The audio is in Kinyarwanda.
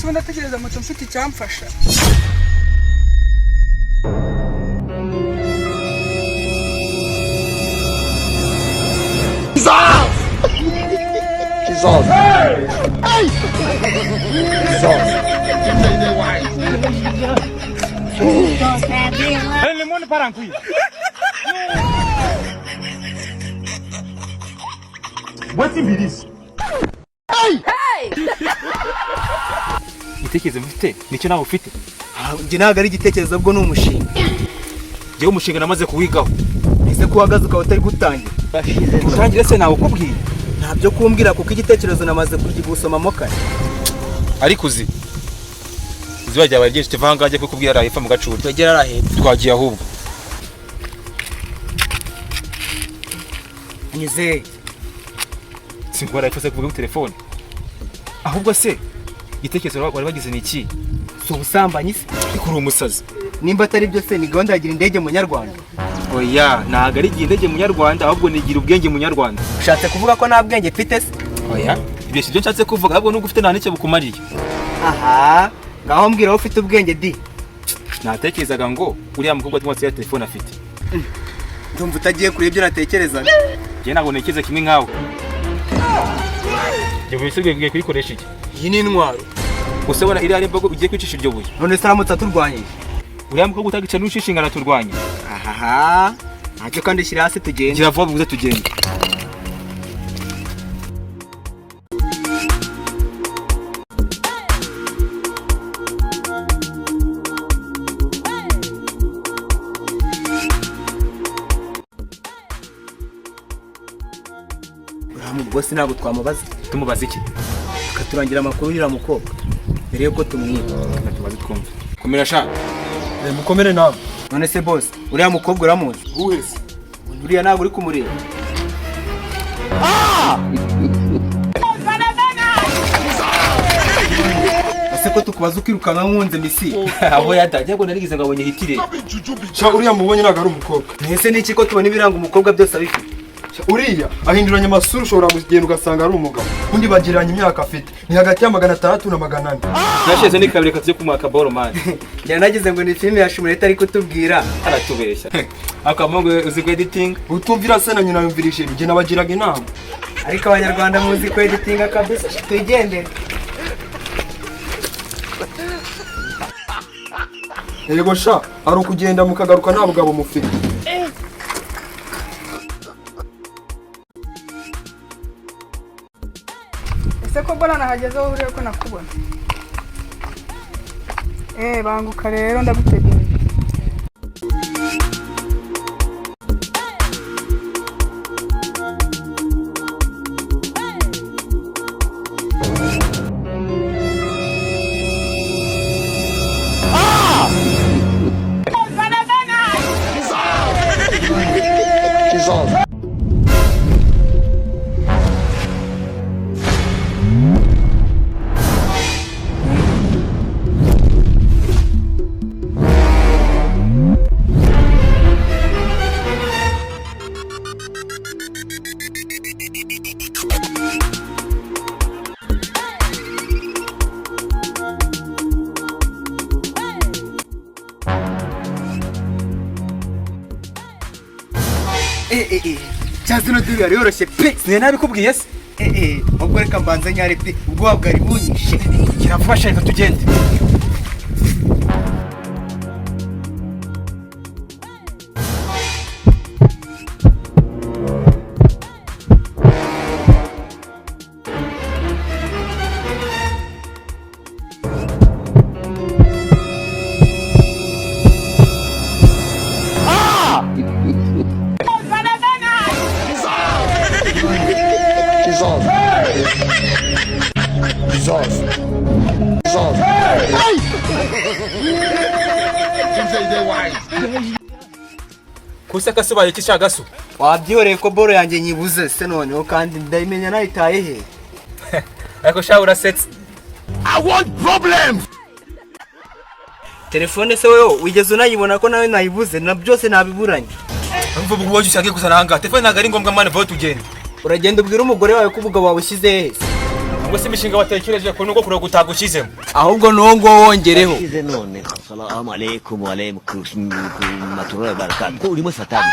Ese ubu ndategereza moto mfite icyamfasha? Wetin be this? Igitekerezo mfite nicyo nawe ufite. Njye ntabwo ari igitekerezo, ahubwo ni umushinga. Njyewe umushinga namaze kuwigaho. Ese ko uhagaze ukaba utari gutangira? Utangire se nawe ukubwiye. Ntabyo kumbwira, kuko igitekerezo namaze kugusomamo kare. Ariko uzi izuba ryabaye ryinshi, tuva ahangaha ajya kukubwira arahepfa mu gacuri. Twegera arahetse. Twagiye ahubwo. Nyizeye. Singwa arahepfa se kuvuga kuri telefone. Ahubwo se igitekerezo wari wagize ni iki? Si ubusambanyi se? Ariko uri umusazi. Nimba atari byo se, ni gahunda ya Gira Indege Munyarwanda? Oya, ntabwo ari Igira Indege Munyarwanda, ahubwo ni Igira Ubwenge Munyarwanda. Ushatse kuvuga ko nta bwenge mfite se? Oya, ibyo si byo nshatse kuvuga, ahubwo nubwo ufite nta n'icyo bukumariye. Aha ngaho mbwira aho ufite ubwenge di. Natekerezaga ngo uriya mukobwa twatse ya telefone afite. Ndumva utagiye kure ibyo natekerezaga. Njye ntabwo ntekereza kimwe nkawe. Njye buri wese ugiye kuyikoresha iki? Iyi ni intwaro. Gusa ubona iriya nimba ugiye kwicisha iryo buye. None se aramutse aturwanyije? Uriya mukobwa utagica n'ushishinga araturwanya. Ahaha, ntacyo, kandi shyira hasi tugende. Gira vuba buze tugende. Uriya mugore ntabwo twamubaza? Tumubaza iki? Akaturangira amakuru y'uriya mukobwa mbere yuko tumwiba. Reka tubaze twumve. Komera sha. Mukomere nawe. None se boss, uriya mukobwa uramuzi? Uwuhe se? Uriya ntabwo uri kumureba? Ese ko tukubaza ukirukanka nkunze misi? Aho yadagiye ngo narigize ngo abonye hitire. Sha, uriya mubonye ntabwo ari umukobwa. Ese ni iki ko tubona ibiranga umukobwa byose abifite? Sha, uriya ahinduranya amasura, ushobora kugenda ugasanga ari umugabo. Undi bagereranya imyaka afite ni hagati ya 600 na 400. Nashize ni kabiri katuje kumwaka boro man. Njye nagize ngo ni filime ya Shumureta ari kutubwira. Aratubeshya. Akamungu uzi ko editing. Utumvira se na nyina yumvirije, njye nabagiraga inama. Ariko Abanyarwanda muzi ko editinga kabisa, twigendere. Yego sha, hari ukugenda mukagaruka nta bugabo mufite. Ese ko mbona nahageze, wowe urebe ko nakubona. Banguka rero, ndagutegereje. Eh eh eh, cya zino duri yari yoroshye pe. Sinari nabikubwiye se? Eh eh, ahubwo reka mbanze nyare pe, ubwoba bwari bunyishe. Gira vuba sha, reka tugende. Kusa kasubaye iki sha gasu? Wabyihoreye ko boro yanjye nyibuze se noneho, kandi ndayimenya nayitaye he? Ariko sha urasetse. Telefone se wewe wigeze unayibona ko nawe nayibuze, na byose nabiburanye? Umva ubwo wowe ushaka kuzana ahangaha. Telefone ntabwo ari ngombwa man, vuba tugende. Uragenda ubwira umugore wawe ko umugabo wawe ushyize he se? Ubwo se imishinga watekereje ko nubwo kureba utagushyizemo? Ahubwo n'uwo nguwo wongereho. None salamu alaikum wa alaikum warahmatullahi wabarakatuh, urimo satani.